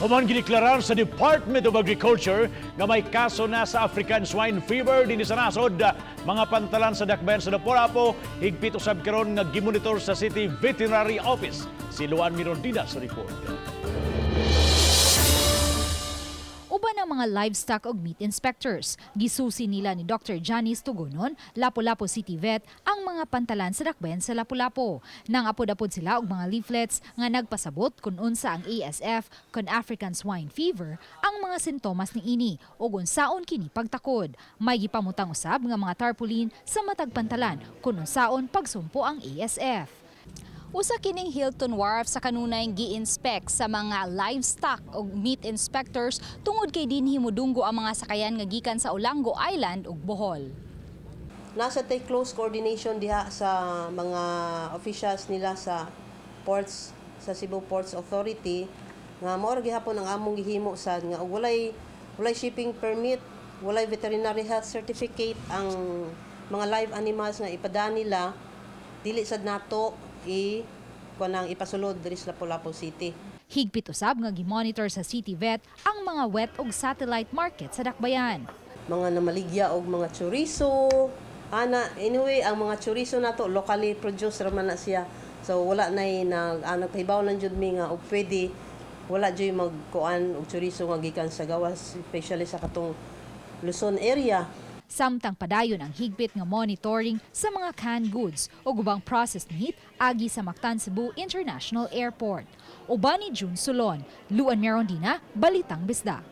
Human gideklarar sa Department of Agriculture nga may kaso na sa African Swine Fever dinhi sa nasod. Mga pantalan sa dakbayan sa Lapu-Lapu, higpit usab karon nga gimonitor sa City Veterinary Office. Si Luan Mirondina sa report. Uban ang mga livestock ug meat inspectors. Gisusi nila ni Dr. Janice Tugonon, Lapu-Lapu City Vet, ang mga pantalan sa dakbayan sa Lapu-Lapu. Nang apod-apod sila og mga leaflets nga nagpasabot kung unsa ang ASF kon African Swine Fever, ang mga sintomas niini ug unsaon kini pagtakod. May gipamutang usab nga mga tarpaulin sa matag pantalan kung unsaon pagsumpo ang ASF. Usa kining Hilton Wharf sa kanunay gi-inspect sa mga livestock ug meat inspectors tungod kay dinhi modunggo ang mga sakayan nga gikan sa Olango Island ug Bohol. Nasa tay close coordination diha sa mga officials nila sa ports, sa Cebu Ports Authority, nga mao ra gihapon ang among gihimo sad nga og walay shipping permit, walay veterinary health certificate ang mga live animals nga ipadala nila, dili sad nato i kanang ipasulod diri sa Lapu-Lapu City. Higpit usab nga gimonitor sa City Vet ang mga wet ug satellite market sa dakbayan. Mga namaligya og mga chorizo ana. Anyway, ang mga chorizo nato, locally produced ra man na siya, so wala nay nag ano, pahibaw lang jud mi nga og pwede wala jud magkuan og chorizo nga gikan sa gawas, especially sa katong Luzon area. Samtang padayon ang higpit nga monitoring sa mga canned goods ug ubang processed meat agi sa Mactan Cebu International Airport. Uban ni June Solon, Luan Merondina, Balitang Bisdak.